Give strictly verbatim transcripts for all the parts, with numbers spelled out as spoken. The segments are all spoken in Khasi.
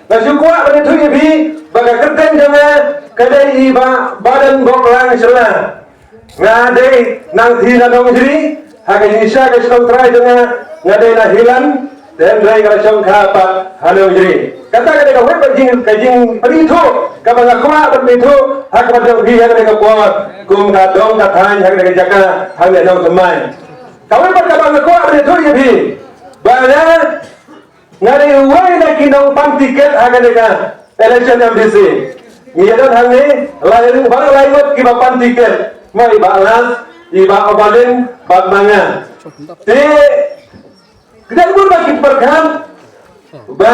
Nga shu kwah ban ïathuh ïa phi ba ka kyrteng jong nga ka dei i Bah Baden Boklang Shylla. Nga dei nangtei na Nongjri, ha ka jingshisha ka shnong trai jong nga, nga dei na Hilan, te hynrei nga la shong kha pat ha Nongjri. Kata ka dei kawei pat jing, ka jingpynithuh kaba nga kwah ban pynithuh ha khmat jong phi ha kane ka por, kum ka dong ka thaiñ ha kane ka jaka hangne Nongthymmai. Kawei pat kaba nga kwah ban pynithuh ïa phi ba nga nga dei uwei na ki nongpan tiket ha kane ka election M D C. Ngi ïa don hangne lai, baroh lai ngut kiba pan tiket. Mo i Bah Las, i Bah Obalin bad ma nga. Te kdang bun ba ki pyrkhat ba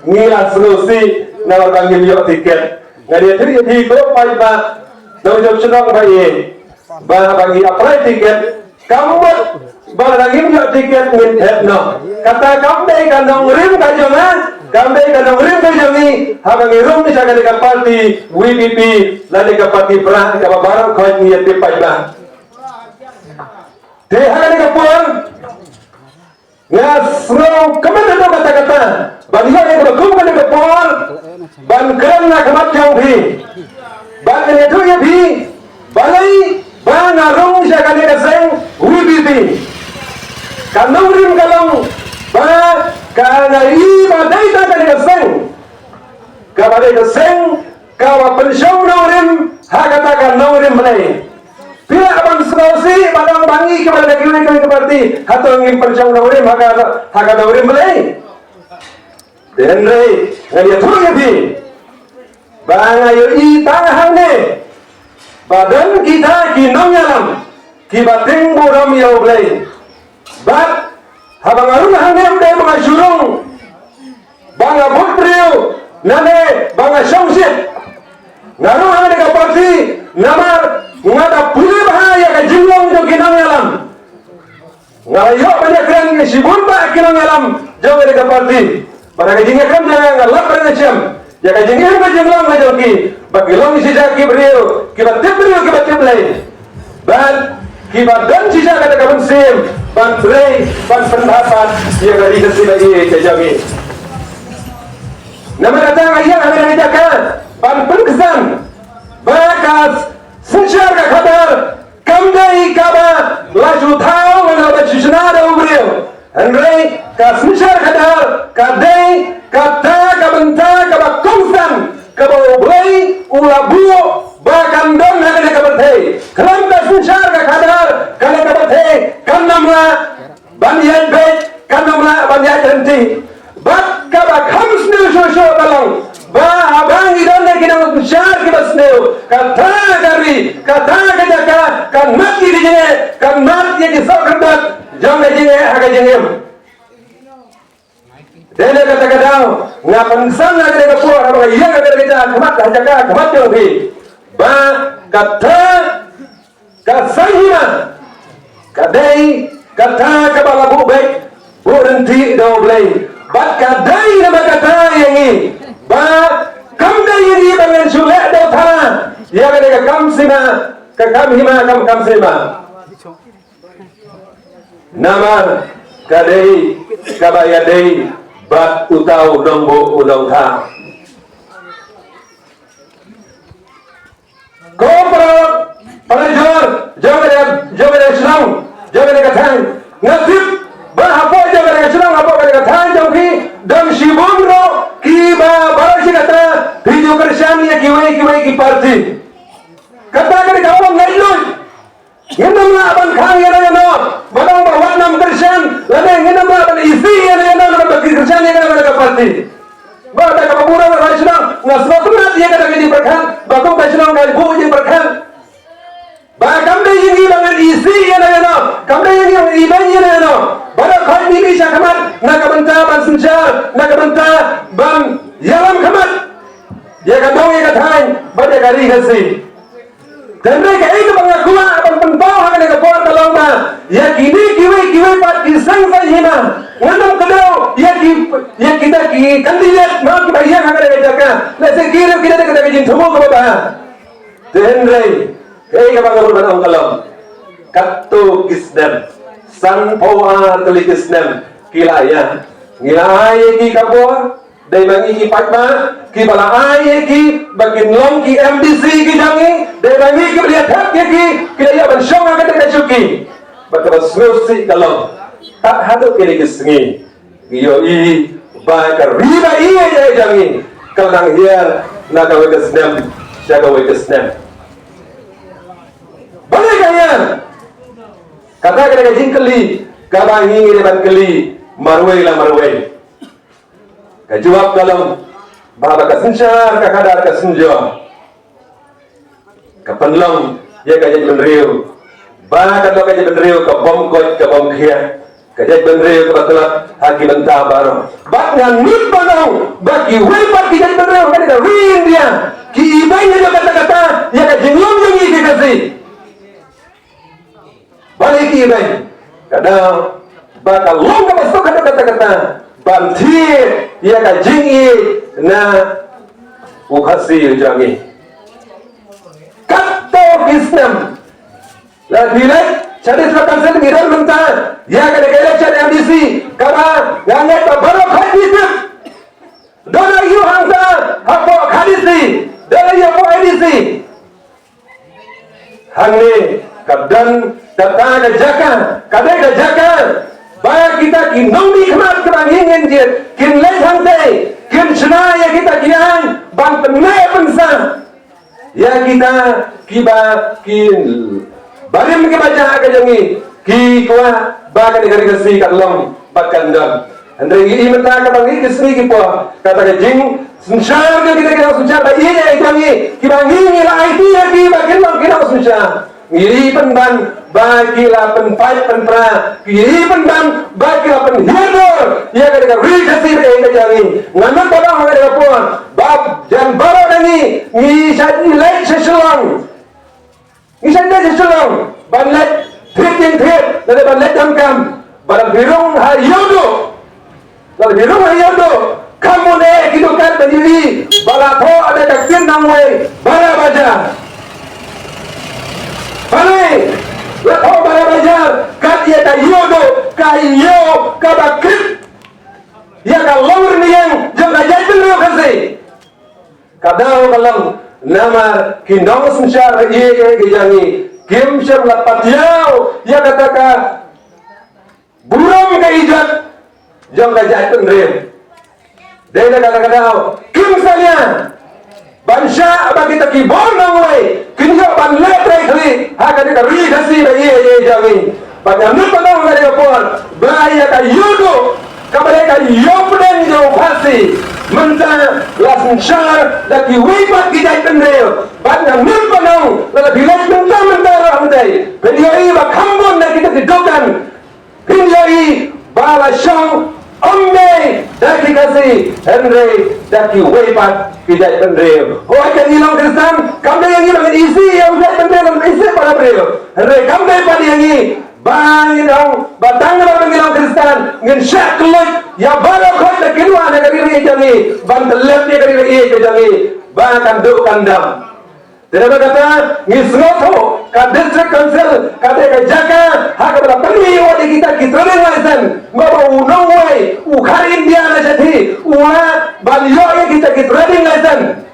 ngi la sngewsih namar ba ngim ïoh tiket. Nga dei ïathuh ïa phi ko paidbah nongshong shnong ba ïeit, ba haba ngi apply tiket, kam mut ba lada ngim ïoh tiket ngin thet noh. Kata kam dei ka nongrim ka jong nga, kam dei ka nongrim ka jong ngi, haba ngi rung sha kane ka party V P P, lane ka party Prah kaba baroh khoit ngi ïa tip paidbah. Te ha kane ka por nga sngewkmen haduh katta katta ban ïoh ïa kaba kum kane ka por ban kren na khmat jong phi. Ban ïathuh ïa phi balei ba nga rung sha kane ka seng V P P. Ka nongrim ka long ba ka nga i ba dei tang kane ka seng kaba dei ka seng kaba pynshong nongrim ha kata ka nongrim Blei. Phi lah ban sngewsih ba dang ba ngi kiba na kiwei kiwei ki party hato ngim pynshong nongrim ha ka, ha ka nongrim Blei. Te hynrei ngan ïathuh ïa phi ba nga ïohi tang hangne ba don kita ki nongïalam kiba tieng burom ïa U Blei. Bad haba nga rung hangne ym dei ba nga shu rung ba nga bud briew lane ba nga shongshit. Nga rung hangne ka party namar nga da pule bha ïa ka jinglong jong ki nongïalam. Nga la ïoh ban ïakren ïa shibun bah ki nongïalam jong kane ka party. Bad ha ka jingïakren jong nga nga lap bad nga shem ïa ka jingim ka jinglong ka jong ki ba ki long shisha ki briew kiba tip briew kiba tip Blei. Bad kiba don shisha kata ka mynsiem ban trei ban pyndap ïa ka ri ka jong ngi. Namar kata nga ïa ha kane ka jaka ban pynksan ba ka synshar ka khadar kam dei kaba la shu thaw ne la shu shna da u briew. Hynrei ka synshar khadar ka dei kata ka bynta kaba kongsan kaba U Blei u la buh ba kan don ha kane ka pyrthei. Khlem ka synshar ka khadar kane ka pyrthei kan ym lah ban ïaid beit, kan ym lah ban ïaid ryntih. Bad kaba kham sniew shuh shuh ka long ba haba ngi don ïa ki nongsynshar kiba sniew, kata ka ri, kata ka jaka kan mad ïa ki jingeh, kan mad ïa ki sohkyrdat jong ka jingeh ha ka jingim. Dei na kata ka daw nga pynsan ha kane ka por haba nga ïeng ha kane ka jaka khmat, ha jaka khmat jong phi ba kata ka seng hima ka dei kata kaba la buh beit buh ryntih da U Blei. Bad ka dei namar kata ïa ngi ba kam dei ïa ngi ba ngan shu leh da u thana ïa kane ka kam sima, ka kam hima, kam, kam sima. Namar ka dei kaba ïadei bad uta u nongbuh u nongthaw. Ko para, para jor jong ka, jong ka shnong, jong ka thaiñ, nga tip ba hapoh jong ka shnong, hapoh ka thaiñ jong phi don shibun ruh kiba baroh shi katta phi ju kyrshan ïa kiwei kiwei ki party. Kata ka dei ka ong ngai lui. Ngin ym lah ban khang ïano ïano ba dang ba wat nam kyrshan, lane ngin ym lah ban isih ïano ïano namar ba ki kyrshan ïa kane ka party. Ba da kaba burom ba shnong nga sngewtynnat ïa kata ka jingpyrkhat ba kum ka shnong ka buh jingpyrkhat. Ba kam dei ïa ngi ba ngan isih ïano ïano, kam dei ïa ngi ba ngan ibeiñ ïano ïano. Ba da khot ngi sha khmat na ka bynta ban synshar, na ka bynta ban ïalam khmat ïa ka dong ïa ka thaiñ bad ïa ka ri Khasi. Te hynrei kaei kaba nga kwah ban pynpaw ha kane ka por ka long ba ïa kine kiwei kiwei pat ki seng saiñ hima, ngan ym kdew ïa ki, ïa kita ki candidate ma kiba ïeng ha kane ka jaka. Lehse ki ruh ki don kata ka jingthmu kaba bha. Te hynrei kaei kaba nga kwah ban ong ka long katto ki snem, sanphew ar tylli ki snem ki la ïaid, ngi la ai ïa ki ka bor. Dei ma ngi ki paidbah kiba la ai ïa ki ba kin long ki M D C ki jong ngi. Dei ma ngi kiba la ïa thep ïa ki, ki la ïa ban shong ha kata ka shuki. Bad kaba sngewsih ka long, tad haduh kine ki sngi ngi ïohi ba ka ri ba ïeit jong ngi ka la nang hiar na kawei ka snem sha kawei ka snem. Balei ka hiar? Kata ka dei ka jingkylli kaba ngi ngi dei ban kylli marwei la marwei. Ka jubab ka long ba haba ka synshar ka khadar ka synshar, ka pynlong ïa ka jaitbynriew ba ka long ka jaitbynriew ka bym koit ka bym khiah, ka jaitbynriew kaba tlot ha ki bynta baroh. Bad nga nud ban ong ba kiwei pat ki jaitbynriew ha kane ka ri India ki ibeiñ haduh katta katta ïa ka jinglong jong ngi ki Khasi. Balei ki ibeiñ? Ka daw ba ka long kaba suk haduh katta katta ban thied ïa ka jingïeit na u Khasi u jong ngi. Katto ki snem la phi leit sha District Council, ngi don mynta ïa ka dei ka election M D C kaba nga ngeit ba baroh khat ki tip. Don la ïoh hangta hapoh K D C, don la ïoh hapoh A D C. Hangne ka don kata ka jaka, ka dei ka jaka ba kita ki nongmihkhmat kiba ngin ngin jied kin leit hangtei, kin shna ïa kita ki aiñ ban pynneh pynsah ïa kita kiba ki barim kiba jah ka jong ngi, ki kwah ba ka dei ka ri Khasi kan long bad kan don. Hynrei ngi i mynta kaba ngi ki sngi ki por kata ka jingsynshar ka kita ki nongsynshar ba ïeit ïa ngi kiba ngi ngi la aiti ïa ki ba kin long ki nongsynshar. Ngi i pynban ba ki la pynpait pynpra, ngi i pynban ba ki la pynhiar dur ïa ka ri Khasi ba ïeit ïa ngi. Nga nud ba dang ha ka por ba jan baroh na ngi ngi shait ngi leit sha Shillong. Ngi shait leit sha Shillong ban leit thied jingthied lane ban leit donkam. Ba la phi rung ha Ïewduh, ba la phi rung ha Ïewduh, kham bun eh ki dukan ban ïohi ba la thoh da ka ktien nongwei Bara Bazaar. Balei la thoh Bara Bazaar? Kat ïa ka Ïewduh, ka ïew kaba kit ïa ka longrynieng jong ka jaitbynriew Khasi. Ka daw ka long namar ki nongsynshar ïeit ïa ki jong ngi kim shym la patiaw ïa kata ka burom ka ijot jong ka jaitbynriew. Dei na kata ka daw kim salia ban shah ba kita ki bor nongwei kin ïoh ban leh trei khlieh ha kane ka ri Khasi ba ïeit ïa jong ngi. Ba nga nud ban ong ha kane ka por ba ïa ka Ïewduh kaba dei ka ïew pdeng jong u Khasi mynta la synshar da kiwei pat ki jaitbynriew. Bad nga nud ban ong lada phi leit mynta mynta ruh hangtei phin ïohi ba kham bun na kita ki dukan phin ïohi ba la shong ym dei da ki Khasi hynrei da kiwei pat ki jaitbynriew. Hooid, ngi long Khristan, kam dei ïa ngi ba ngin isih ïa u jaitbynriew, ngin isih para briew. Hynrei kam dei pat ïa ngi ba ngin ong ba tang namar ba ngi long Khristan ngin shah kylluid ïa baroh khoit ba kin wan ha ka ri ïeit jong ngi, ban tyllep ïa ka ri ïeit jong ngi ba kan duh kan dam. Te naba kata ngi sngewthuh ka District Council ka dei ka jaka ha kaba la pynmih ïa kita ki trading license. Maba u nongwei u khar India na shathie u lah ban ïoh ïa kita ki trading license.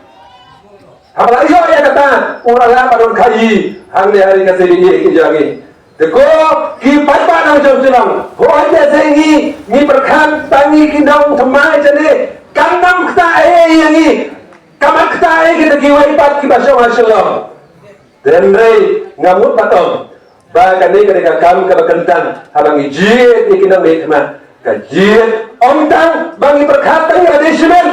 Haba la ïoh ïa kata u la lah ban don khaïi hangne ha ri Khasi ïa ki jong ngi. Te ko ki paidbah nongshong shnong, hooid, te ngi ngi pyrkhat tang ngi ki nongthymmai jane kan ym ktah ei ïa ngi. Ka mat kata ïa kita kiwei pat kiba shong ha Shillong. Hynrei nga mut pat ong ba kane ka dei ka kam kaba kyntang haba ngi jied ïa ki nongmihkhmat. Ka jied ym tang ba ngi pyrkhat tang ïa lade shimet.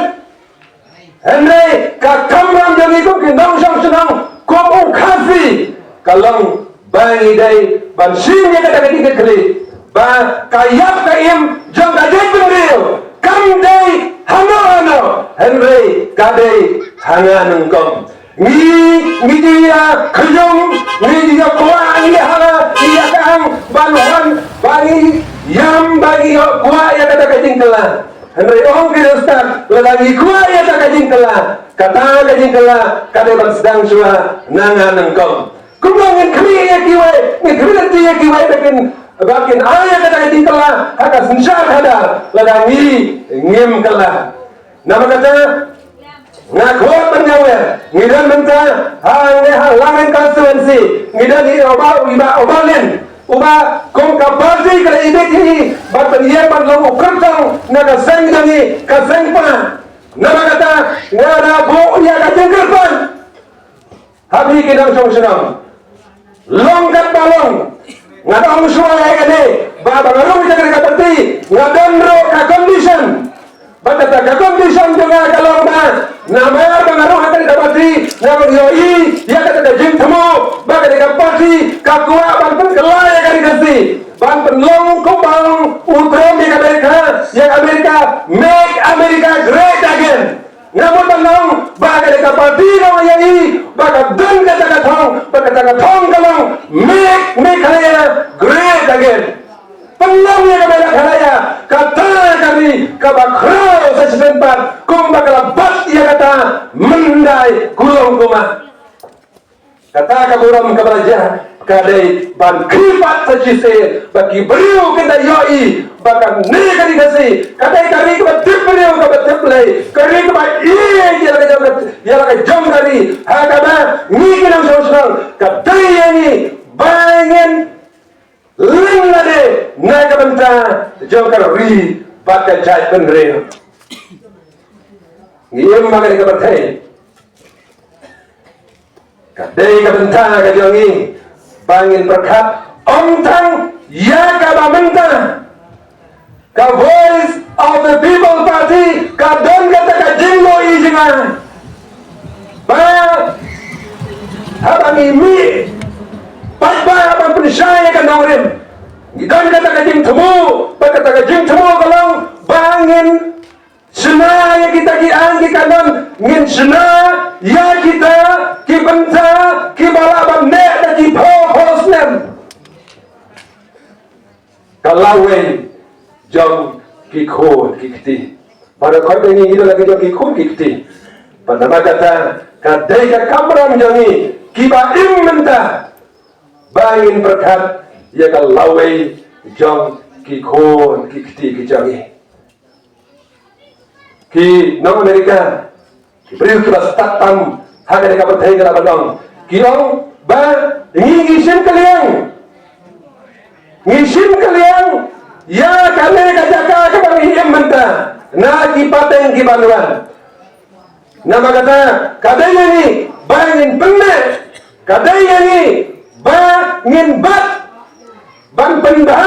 Hynrei ka kamram jong ngi kum ki nongshong shnong, kum u Khasi, ka long ba ngi dei ban shim ïa kata ka jingkitkhlieh ba ka ïap ka im jong ka jaitbynriew kam dei hano hano hynrei ka dei ha nga nyngkong. Ngi ngi ju ïa khñium, ngi ju ïa kwah, ngi ïa hala, ngi ïa kang ban wan ba ngi ïam ba ngi ïa kwah ïa kata ka jingkylla. Hynrei ong ki riewstad, lada ngi kwah ïa kata ka jingkylla, kata ka jingkylla ka dei ban sdang shuwa na nga nyngkong. Kumno ngin khmih ïa kiwei, ngin khmih lynti ïa kiwei ba kin, ba kin ai ïa kata ka jingkylla ha ka synshar khadar lada ngi ngim kylla. Namar kata nga khot ban ïawer, ngi don mynta ha ngi ha Langrin constituency, ngi don i Bah, i Bah Bah Lin, uba kum ka party ka la ibit hi ban pynïeng ban long u kyrtong na ka seng jong ngi, ka seng Pnar. Namar kata nga da buh ïa ka jingkyrpad ha phi ki nongshong shnong. Long katba long, nga da ong shuwa ïa kane ba, ba nga rung ïa kane ka party nga don ruh ka condition. Ba kata ka condition jong nga ka long ba namar ba nga rung ïa kane ka party, nga ïohi ïa kata ka jingthmu ba kane ka party ka kwah ban pynkylla ïa ka Ri Khasi, ban pynlong kumba u Trump ïa ka Amerika, ïa ka Amerika, Make America Great Again. Nga mut ban ong ba kane ka party nga ïohi ba ka don kata ka thong, ba kata ka thong ka long Make Meghalaya Great Again. Pynlong ïa ka Meghalaya kata ka ri kaba khraw sa shisien pat kumba ka la bat ïa kata myndai kulong kumba. Kata ka burom kaba la jia ka dei ban kyrpad sa shisien ba ki briew kin da ïohi ba kane ka Ri Khasi ka dei ka ri kaba tip briew kaba tip Blei, ka ri kaba ïeit ïa la ka jong ka, ïa la ka jong ka ri, ha kaba ngi ki nongshong shnong ka dei ïa ngi ba ngin lyngngoh lade na ka bynta jong ka ri bad ka jaitbynriew. Ngi im ha kane ka pyrthei. Ka dei ka bynta ka jong ngi ba ngin pyrkhat ym tang ïa kaba mynta. Ka Voice of the People Party ka don kata ka jingmut jingmut ba haba ngi mih pat ba haba pynshai ïa ka nongrim, ngi don kata ka jingthmu, ba kata ka jingthmu ka long ba ngin shna ïa kita ki aiñ ki kanon, ngin shna ïa kita ki bynta kiba lah ban neh da ki phew phew snem. Ka lawei jong ki khun ki kti. Ba da khot ïa ngi ngi don la ki jong ki khun ki kti. Ba namar kata ka dei ka kamram jong ngi kiba im mynta ba ngin pyrkhat ïa ka lawei jong ki khun ki kti ki jong ngi. Ki nong Amerika, ki briew kiba stad tam ha kane ka pyrthei ka la ba ong, ki ong ba ngi ngi shim kylliang, ngi shim kylliang ïa kane ka jaka kaba ngi im mynta na ki pateng kiba wan. Namar kata ka dei ïa ngi ba ngin pynneh, ka dei ïa ngi ba ngin bat ban pynbha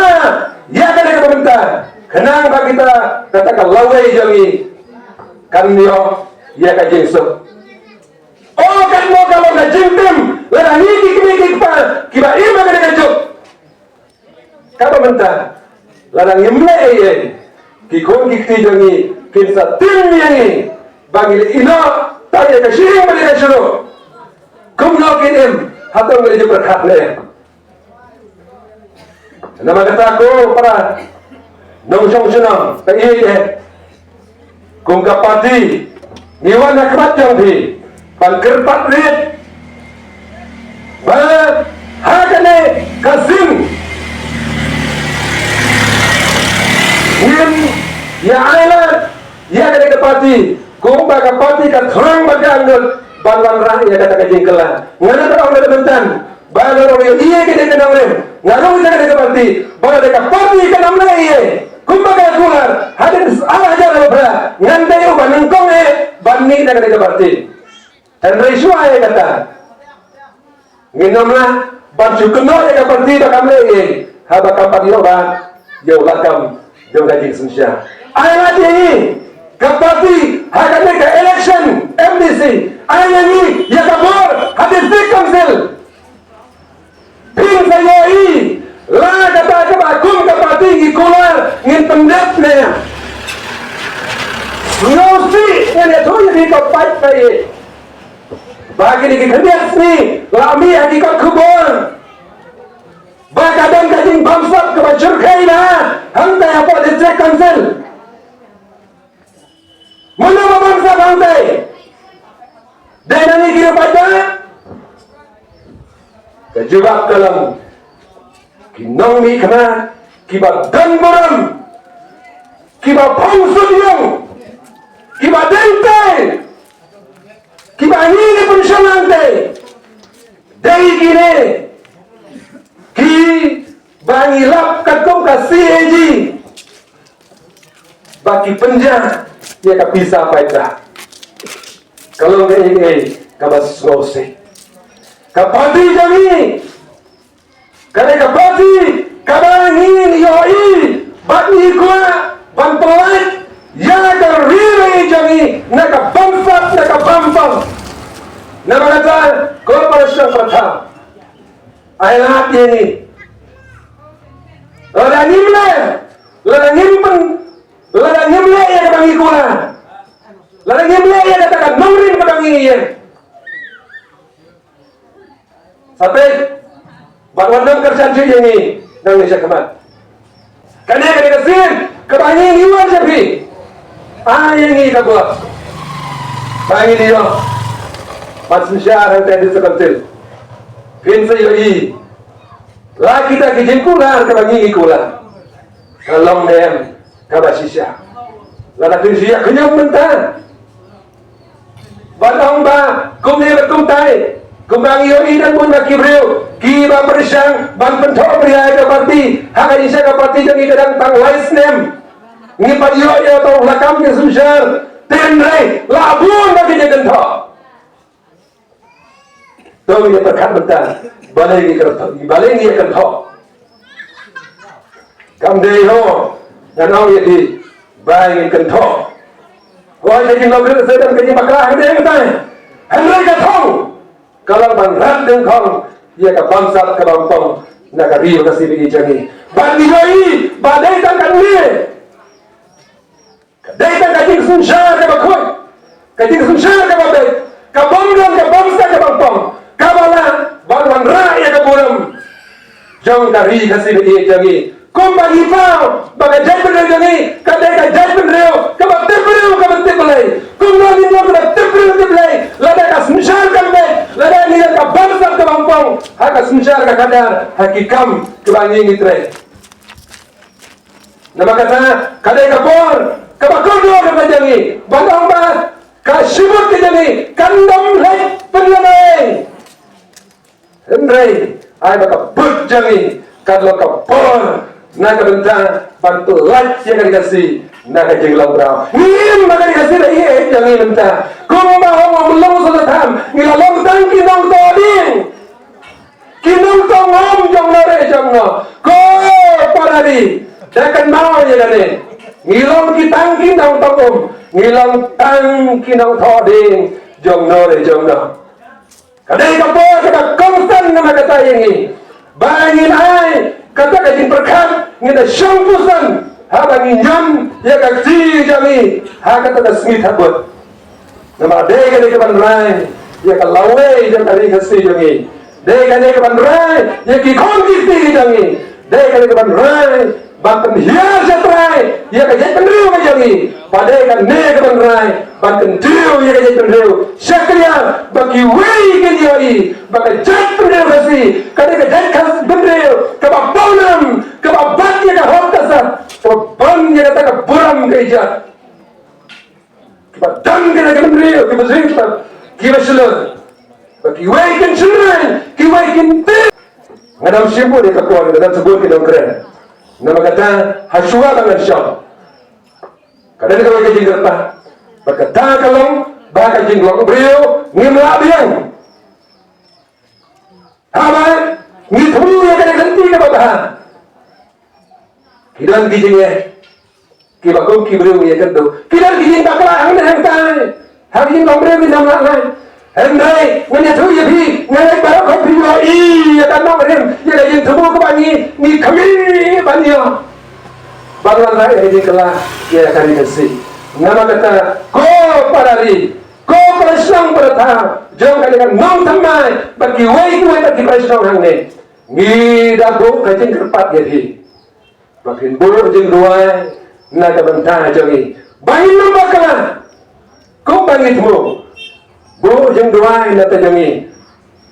ïa kane ka bynta khnang ba kita kata ka lawei jong ngi kan ïoh ïa ka jingsuk. O katno ka long ka jingtim lada ngi ki kmie ki kpa kiba im ha kane ka juk. Kaba mynta lada ngim leh ei ei, ki khun ki kti jong ngi kin sa tim ïa ngi ba ngi leh ïa no ta ïa ka shiliang ba ïa ka shiluk. Kumno kin im, hato ngi leh jingpyrkhat ne? Namar kata ko para nongshong shnong, ka ïa ïa kum ka party ngi wan ha khmat jong phi ban kyrpad rit ba ha kane ka sien ngin ïa ai lad ïa kane ka party, kumba ka party ka thrang ba ka angnud ban wanrah ïa kata ka jingkylla. Nga na ka ong na ka bynta ba nga ruh ïa ïa kane ka nongrim, nga ruh ïa kane ka party, ba kane ka party kan ym leh ïa kumba ka kular hadien ar hajar arphew phra. Ngan dei uba nyngkong eh ban mih na kane ka party. Hynrei shuwa ïa kata ngin ym lah ban shu kynnoh ïa ka party ba kam leh ïa, haba kam pat ïoh ba ïoh lakam jong ka jingsynshar. Ai lad ïa ngi ka party ha kane ka election M D C, ai ïa ngi ïa ka bor ha district council. Phin sa ïohi la kata kaba kum ka party ngi kular ngin pyndep ne. Ngin ïathuh ïa ki ka pait ka ïa ba kine ki khyndiat sngi la mih ha ki kot khubor ba ka don ka jingbamsap kaba jyrkhei na hangtai hapoh district council. Mano ba bamsap hangtai? Dei na ngi ki ruh paidbah? Ka jubab ka long ki nongmihkhmat kiba don burom, kiba phong suk ïong, Kiba dei te, kiba ngi ngi pynshong hangtei, dei kine kiba ngi lap katkum ka C A G, ba ki pynjah ïa ka pisa paidbah. Ka long kaei kaei kaba sngewsih. Ka party jong ngi ka dei ka party kaba ngi ïohi bad ngi kwah ban pyllait ïa ka ri jong ngi na ka bamsap na ka bampong. Namar kata, ko para shong para thaw, ai lad ïa ngi. Lada ngim leh, lada ngim pyn, lada ngim leh ïa kaba ngi kular, lada ngim leh ïa kata ka nongrim kaba ngi ïeng, sa peit bad wat nang kyrshan shuh ïa ngi nangne shakhmat. Kane ka dei ka sien kaba ngi ngi wan sha phi. Ai ïa ngi ka bor ba ngin ïoh ban synshar hangtei ha District Council. Phin sa ïohi la kita ki jingkular kaba ngi ngi kular ka long ne em kaba shisha. Lada phin shu ïa khñium mynta ban ong ba kumne bad kumtai, kumba ngi ïohi dang bun ba ki briew kiba pyrshang ban pynthoh pyrshah ïa ka party, ha ka jingshisha ka party jong ngi ka dang tang lai snem. Ngi pat ïoh ïa uto u lakam ka synshar, hynrei la bun ba ki jingkynthoh. To ngin ïa pyrkhat mynta, balei ngi kynthoh, balei ngi ïa kynthoh? Kam dei ho ngan ong ïa phi ba ngin kynthoh. Hooid, ka jinglong briew ka sdang ka jingbakla hangtei hangtai. Hynrei ka thong ka long ban rat dyngkhong ïa ka bamsap ka bampong na ka ri ka C B E jong ngi. Bad ngi ïohi ba dei tang kane, ka dei tang ka jingsynshar kaba khuid, ka jingsynshar kaba beit, ka bym don ka bamsap ka bampong kaba lah ban wanrah ïa ka burom jong ka ri ka C B E jong ngi. Kumba ngi paw ba ka jaitbynriew jong ngi ka dei ka jaitbynriew kaba tip briew kaba tip Blei. Kumno ngin long kaba tip briew tip Blei lada ka synshar kam beit, lada ngi don ka bamsap ka bampong ha ka synshar ka khadar ha ki kam kiba ngi ngi trei. Namar kata ka dei ka por kaba kordor kaba jong ngi ban ong ba ka shibun ka jong ngi kan ym leit pynlong ei. Hynrei ai ba ka bud jong ngi kan long ka por na ka bynta ban pyllait ïa ka Ri Khasi na ka jinglong mraw. Ngim ba ka Ri Khasi da ïeit jong ngi mynta. Kumba ong u Myllung Soso Tham, ngi la long tang ki nongthoh dieng, ki nongthoh um jong no re jong no. Ko para ri, da kynmaw ïa kane. Ngi long ki tang ki nongthoh um, ngi long tang ki nongthoh dieng jong no re jong no. Ka dei ka por kaba kongsan namar kata ïa ngi ba ngin ai kata ka jingpyrkhat, ngin da shong puson haba ngi ñiam ïa ka kti jong ngi ha kata ka sngi Thabut. Namar dei kane kaban rai ïa ka lawei jong ka Ri Khasi jong ngi. Dei kane kaban rai ïa ki khun ki kti jong ngi. Dei kane kaban rai ban pynhiar shatrai ïa ka jaitbynriew ka jong ngi. Ba dei kane kaban rai ban kyntiew ïa ka jaitbynriew sha khlieh ba kiwei kin ïohi ba ka jaitbynriew Khasi ka dei ka jait Khasi bynriew kaba pawnam, kaba bat ïa ka hok ka sat, kaba ban ïa kata ka burom ka ijat. Kiba dang kine ki bynriew kiba sngewthuh, kiba shlur, ba kiwei kin shynrang, kiwei kin tip. Nga dang shim bun ïa ka por, nga dang shim bun ki nongkren. Namar kata ha shuwa ba ngan shong, ka don kawei ka jingkyrpad ba kata ka long ba ka jinglong briew ngim lah biang. Haba ngi thmu ïa ka lynti kaba bha, ki don ki jingeh kiba kum ki briew ïa ka duk, ki don ki jingbakla hangne hangtai. Ha ki jinglong briew ngim lah lait. Hynrei ngan ïathuh ïa phi, nga ngeit baroh phi ïohi ïa ka nongrim, ïa ka jingthmu kaba ngi, ngi khmih ban ïoh ban wanrah ïa ka jingkylla ïa ka Ri Khasi. Namar kata ko para ri, ko para shnong para thaw jong kane ka nongthymmai bad kiwei kiwei pat ki para shnong hangne, ngi da buh ka jingkyrpad ïa phi ba phin buh jingduwai na ka bynta jong ngi ba ngin ym bakla. Kumba ngi thmu, buh jingduwai na ka bynta jong ngi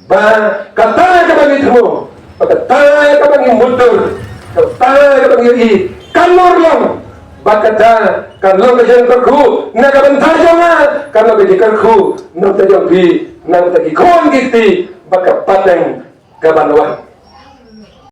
ba kata kaba ngi thmu, ba kata kaba ngi mutdur, kata kaba ngi ïohi kan urlong Bad kata kan long ka jingkyrkhu na ka bynta jong nga, kan long ka jingkyrkhu na ka bynta jong phi, na ka bynta ki khun ki kti, bad ka pateng ka ban wan.